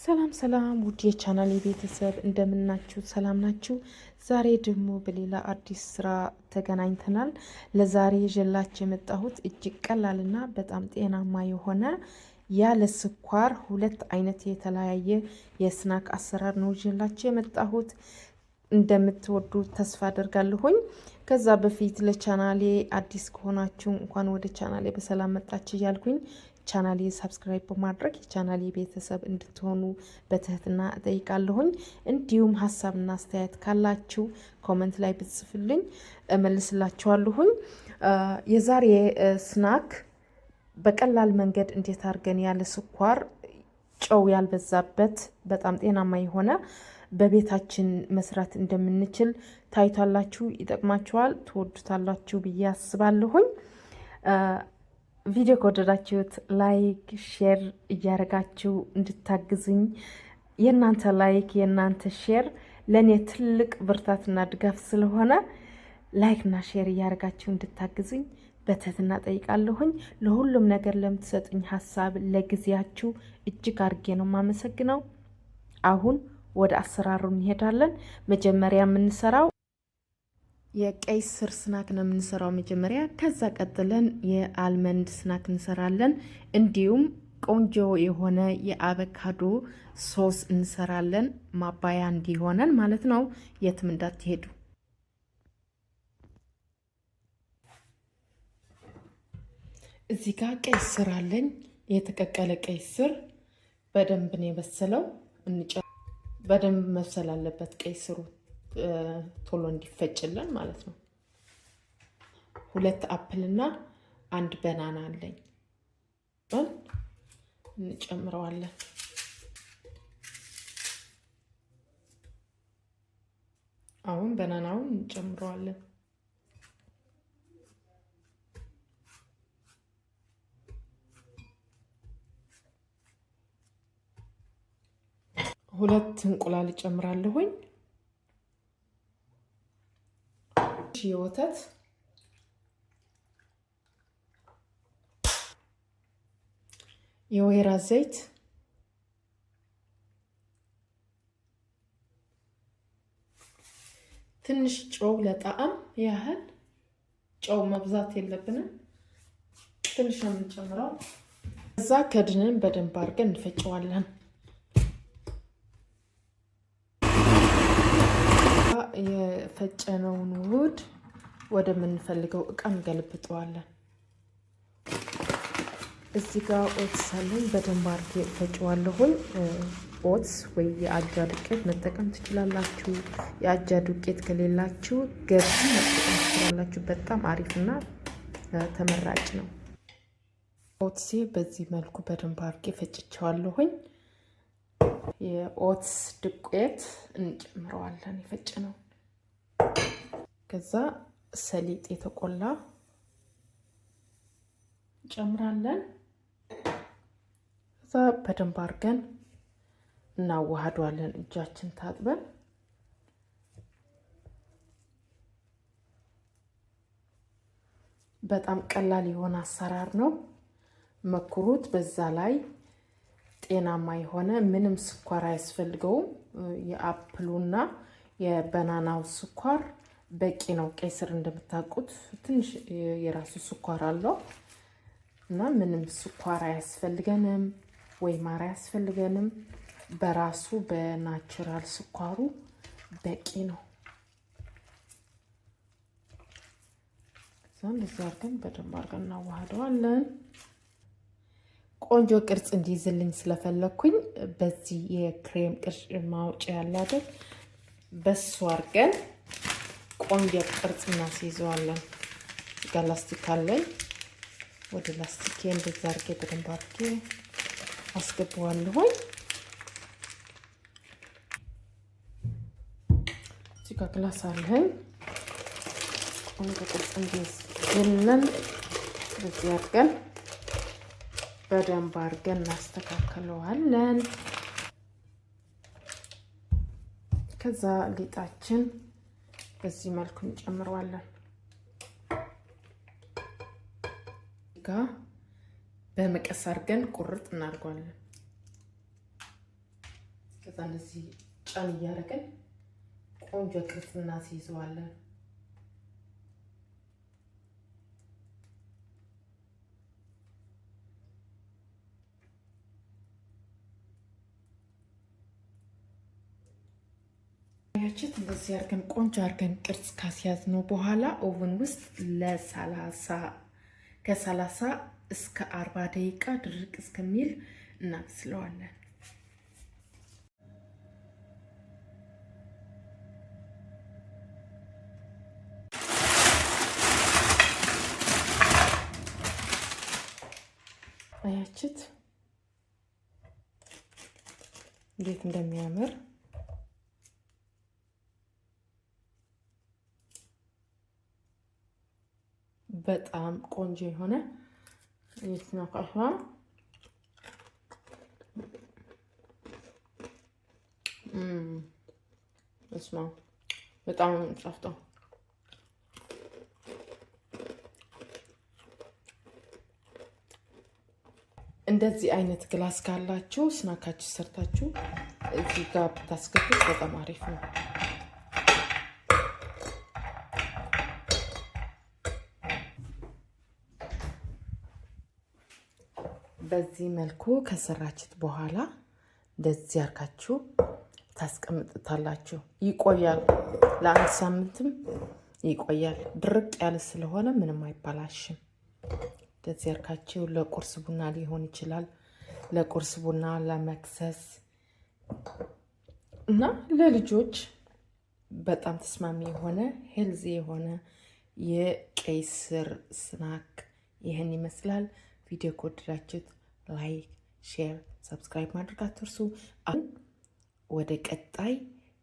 ሰላም ሰላም ውድ የቻናሌ ቤተሰብ እንደምናችሁ፣ ሰላም ናችሁ? ዛሬ ደግሞ በሌላ አዲስ ስራ ተገናኝተናል። ለዛሬ ይዤላችሁ የመጣሁት እጅግ ቀላልና በጣም ጤናማ የሆነ ያለ ስኳር ሁለት አይነት የተለያየ የ snack አሰራር ነው ይዤላችሁ የመጣሁት። እንደምትወዱ ተስፋ አደርጋለሁኝ። ከዛ በፊት ለቻናሌ አዲስ ከሆናችሁ እንኳን ወደ ቻናሌ በሰላም መጣችሁ እያልኩኝ ቻናሌ subscribe በማድረግ የቻናሌ ቤተሰብ እንድትሆኑ በትህትና እጠይቃለሁኝ። እንዲሁም ሀሳብና አስተያየት ካላችሁ comment ላይ ብትጽፉልኝ እመልስላችኋለሁኝ። የዛሬ snack በቀላል መንገድ እንዴት አድርገን ያለ ስኳር፣ ጨው ያልበዛበት፣ በጣም ጤናማ የሆነ በቤታችን መስራት እንደምንችል ታይቷላችሁ። ይጠቅማችኋል፣ ትወዱታላችሁ ብዬ አስባለሁኝ። ቪዲዮ ከወደዳችሁት like፣ share እያደረጋችሁ እንድታግዙኝ፣ የእናንተ like የእናንተ share ለእኔ ትልቅ ብርታትና ድጋፍ ስለሆነ like ና share እያደረጋችሁ እንድታግዙኝ በትህትና ጠይቃለሁኝ። ለሁሉም ነገር ለምትሰጡኝ ሀሳብ፣ ለጊዜያችሁ እጅግ አድርጌ ነው የማመሰግነው። አሁን ወደ አሰራሩ እንሄዳለን። መጀመሪያ የምንሰራው የቀይ ስር snack ነው የምንሰራው መጀመሪያ። ከዛ ቀጥለን የ almond snack እንሰራለን። እንዲሁም ቆንጆ የሆነ የአቮካዶ ሶስ እንሰራለን፣ ማባያ እንዲሆነን ማለት ነው። የትም እንዳትሄዱ። እዚህ ጋር ቀይ ስር አለኝ፣ የተቀቀለ ቀይ ስር በደንብ ነው የበሰለው። በደንብ መብሰል አለበት ቀይ ስሩ ቶሎ እንዲፈጭልን ማለት ነው። ሁለት apple እና አንድ banana አለኝ፣ እንጨምረዋለን። አሁን banana ውን እንጨምረዋለን። ሁለት እንቁላል እጨምራለሁኝ። የወተት፣ የወይራ ዘይት፣ ትንሽ ጨው ለጣዕም ያህል፣ ጨው መብዛት የለብንም። ትንሽ ነው የምንጨምረው። እዛ ከድንን በደንብ አድርገን እንፈጨዋለን። የፈጨነውን ውህድ ወደምንፈልገው እቃ እንገለብጠዋለን። እዚህ ጋር oats አለኝ፣ በደንብ አድርጌ ፈጨዋለሁኝ። Oats ወይ የአጃ ዱቄት መጠቀም ትችላላችሁ። የአጃ ዱቄት ከሌላችሁ ገብስ መጠቀም ትችላላችሁ። በጣም አሪፍና ተመራጭ ነው። Oats ኤ በዚህ መልኩ በደንብ አድርጌ ፈጭቸዋለሁኝ። የ oats ዱቄት እንጨምረዋለን የፈጨነው። ከዛ ሰሊጥ የተቆላ እንጨምራለን። ከዛ በደንብ አድርገን እናዋህደዋለን እጃችን ታጥበን። በጣም ቀላል የሆነ አሰራር ነው። መኩሩት። በዛ ላይ ጤናማ የሆነ፣ ምንም ስኳር አያስፈልገውም። የ apple ኡና የ banana ው ስኳር በቂ ነው። ቀይ ስር እንደምታውቁት ትንሽ የራሱ ስኳር አለው እና ምንም ስኳር አያስፈልገንም ወይ ማር አያስፈልገንም። በራሱ በ natural ስኳሩ በቂ ነው። ከዛ እንደዚህ አድርገን በደንብ አድርገን እናዋህደዋለን። ቆንጆ ቅርጽ እንዲይዝልኝ ስለፈለግኩኝ በዚህ የክሬም ቅርጽ ማውጫ ያለ አይደል፣ በሱ አድርገን ቆንጆ ቅርጽ እናስይዘዋለን። እጋ ላስቲክ አለኝ። ወደ ላስቲኬ እንደዛ አድርጌ በደንብ አድርጌ አስገባዋለሁኝ። እዚህ ጋ glass አለኝ። ቆንጆ ቅርጽ እንዲይዝልን በዚህ አድርገን በደንብ አድርገን እናስተካክለዋለን። ከዛ ሊጣችን በዚህ መልኩ እንጨምረዋለን። ጋ በመቀስ አድርገን ቁርጥ እናድርገዋለን። ከዛ እንደዚህ ጫን እያደረግን ቆንጆ ቅርጽ እናስይዘዋለን። ያችት እንደዚህ አድርገን ቆንጆ አድርገን ቅርጽ ካስያዝነው በኋላ oven ውስጥ ከ30 እስከ 40 ደቂቃ ድርቅ እስከሚል እናበስለዋለን። አያችት እንዴት እንደሚያምር። በጣም ቆንጆ የሆነ የ snack አሰራር። እስማ በጣም ነው የሚጣፍጠው። እንደዚህ አይነት glass ካላችሁ snack ኣችሁ ሰርታችሁ እዚህ ጋር ብታስገቡት በጣም አሪፍ ነው። በዚህ መልኩ ከሰራችሁት በኋላ እንደዚህ አርጋችሁ ታስቀምጡታላችሁ። ይቆያል፣ ለአንድ ሳምንትም ይቆያል። ድርቅ ያለ ስለሆነ ምንም አይባላሽም። እንደዚህ አርጋችሁ ለቁርስ ቡና ሊሆን ይችላል፣ ለቁርስ ቡና፣ ለመክሰስ እና ለልጆች በጣም ተስማሚ የሆነ healthy የሆነ የቀይ ስር snack ይህን ይመስላል። ቪዲዮ ከወደዳችሁት like፣ share፣ subscribe ማድረግ አትርሱ። አሁን ወደ ቀጣይ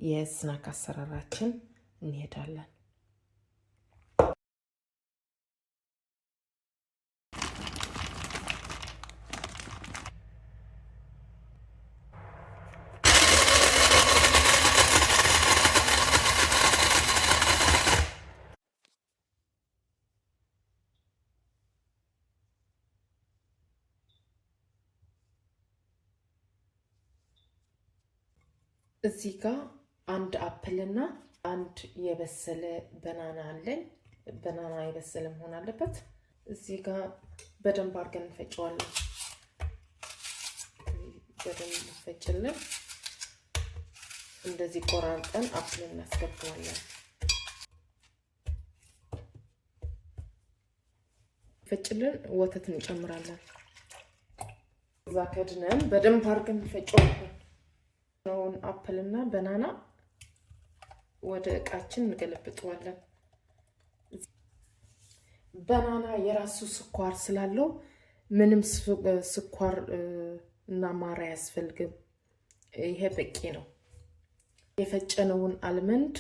የ snack አሰራራችን እንሄዳለን። እዚህ ጋር አንድ apple ና አንድ የበሰለ banana አለኝ። Banana የበሰለ መሆን አለበት። እዚህ ጋር በደንብ አድርገን እንፈጨዋለን። በደንብ እንፈጭልን። እንደዚህ ቆራርጠን apple እናስገባዋለን። ፈጭልን ወተት እንጨምራለን። እዛ ከድነን በደንብ አድርገን እንፈጨዋለን። Apple እና banana ወደ እቃችን እንገለብጠዋለን። Banana የራሱ ስኳር ስላለው ምንም ስኳር እና ማር አያስፈልግም። ይሄ በቂ ነው። የፈጨነውን almond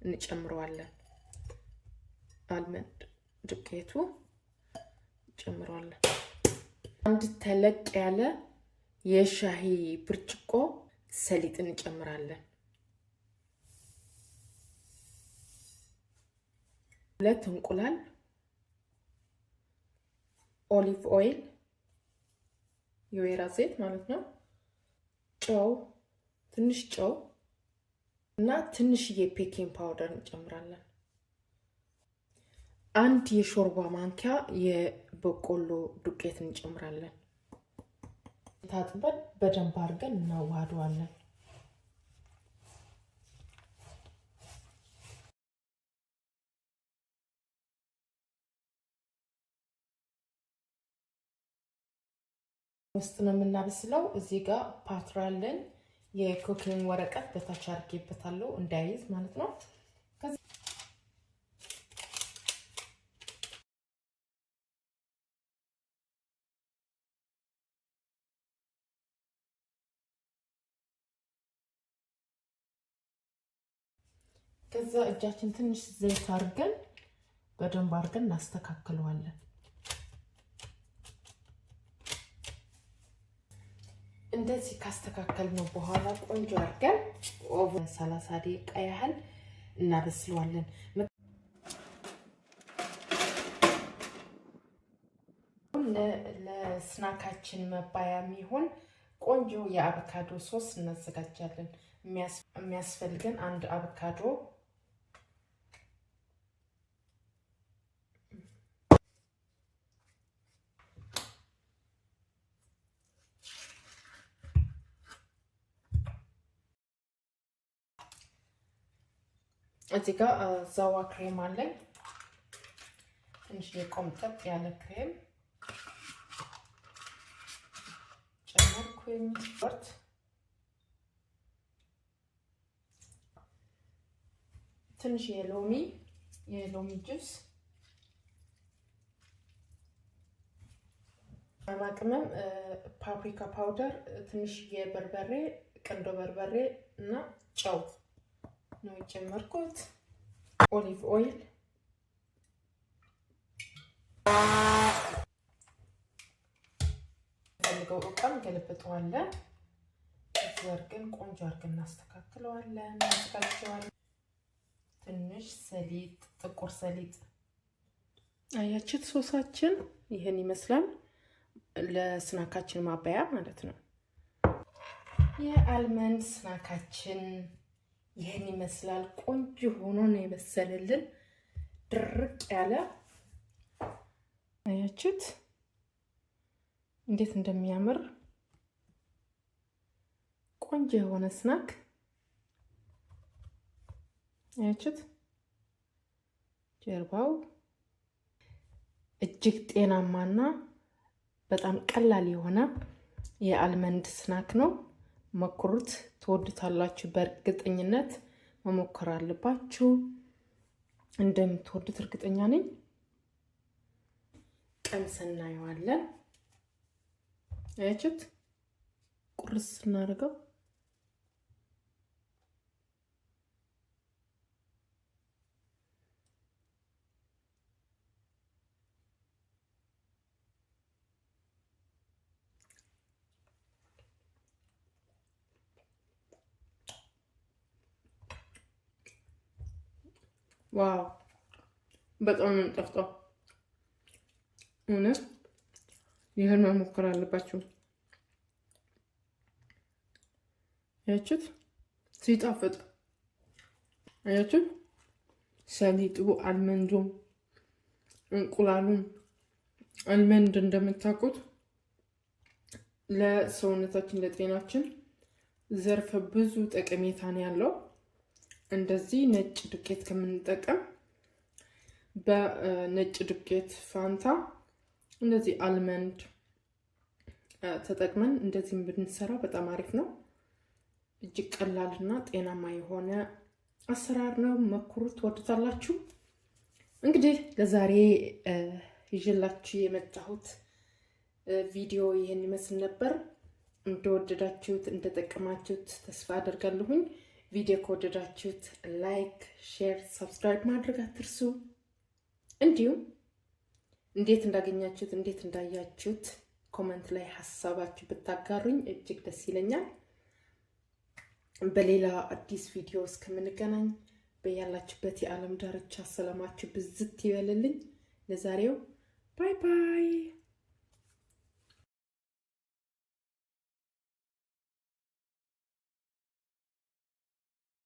እንጨምረዋለን። Almond ዱቄቱ እንጨምረዋለን። አንድ ተለቅ ያለ የሻሂ ብርጭቆ ሰሊጥ እንጨምራለን። ሁለት እንቁላል፣ olive oil የወይራ ዘይት ማለት ነው፣ ጨው፣ ትንሽ ጨው እና ትንሽዬ baking powder እንጨምራለን። አንድ የሾርባ ማንኪያ የበቆሎ ዱቄት እንጨምራለን። ታጥበን በደንብ አድርገን እናዋህደዋለን። ውስጥ ነው የምናበስለው። እዚህ ጋር ፓትራ አለን። የ cooking ወረቀት በታች አድርጌበታለሁ እንዳይዝ ማለት ነው። ከዛ እጃችን ትንሽ ዘይት አድርገን በደንብ አድርገን እናስተካክለዋለን። እንደዚህ ካስተካከልነው በኋላ ቆንጆ አድርገን oven 30 ደቂቃ ያህል እናበስለዋለን። ለ snack ኣችን መባያ የሚሆን ቆንጆ የአቮካዶ ሶስ እናዘጋጃለን። የሚያስፈልገን አንድ አቮካዶ፣ እዚህ ጋር sour cream አለኝ። ትንሽ የቆምጠጥ ያለ ክሬም ጨመርኩኝ። ርት ትንሽ የሎሚ ጁስ፣ ቅመም፣ paprika powder፣ ትንሽ የበርበሬ ቅንዶ በርበሬ እና ጨው ነው የጨመርኩት። Olive oil፣ ፈልገው እቃም ገለብጠዋለን። እዚህ አድርገን ቆንጆ አድርገን እናስተካክለዋለን፣ እናዘጋጀዋለን። ትንሽ ሰሊጥ፣ ጥቁር ሰሊጥ። አያችሁት? ሶሳችን ይህን ይመስላል። ለ snack ኣችን ማባያ ማለት ነው። የ almond snack ኣችን ይህን ይመስላል። ቆንጆ ሆኖ ነው የበሰለልን፣ ድርቅ ያለ። አያችሁት እንዴት እንደሚያምር? ቆንጆ የሆነ snack። አያችሁት? ጀርባው እጅግ ጤናማና በጣም ቀላል የሆነ የ almond snack ነው። ሞክሩት፣ ትወዱታላችሁ። በእርግጠኝነት መሞከር አለባችሁ። እንደምትወዱት እርግጠኛ ነኝ። ቀምሰን እናየዋለን። አያችሁት? ቁርስ ስናደርገው wow፣ በጣም ነው የሚጣፍጠው። እውነት ይህን መሞከር አለባችሁ። አያችሁት ሲጣፍጥ፣ አያችሁት ሰሊጡ፣ almond ኡ፣ እንቁላሉን። Almond እንደምታውቁት ለሰውነታችን ለጤናችን ዘርፈ ብዙ ጠቀሜታ ነው ያለው። እንደዚህ ነጭ ዱቄት ከምንጠቀም በነጭ ዱቄት ፋንታ እንደዚህ almond ተጠቅመን እንደዚህም ብንሰራ በጣም አሪፍ ነው። እጅግ ቀላልና ጤናማ የሆነ አሰራር ነው። ሞክሩት፣ ትወዱታላችሁ። እንግዲህ ለዛሬ ይዤላችሁ የመጣሁት ቪዲዮ ይህን ይመስል ነበር። እንደወደዳችሁት እንደጠቀማችሁት ተስፋ አደርጋለሁኝ። ቪዲዮ ከወደዳችሁት like፣ share፣ subscribe ማድረግ አትርሱ። እንዲሁም እንዴት እንዳገኛችሁት እንዴት እንዳያችሁት comment ላይ ሀሳባችሁ ብታጋሩኝ እጅግ ደስ ይለኛል። በሌላ አዲስ ቪዲዮ እስከምንገናኝ በያላችሁበት የዓለም ዳርቻ ሰላማችሁ ብዝት ይበልልኝ። ለዛሬው bye bye።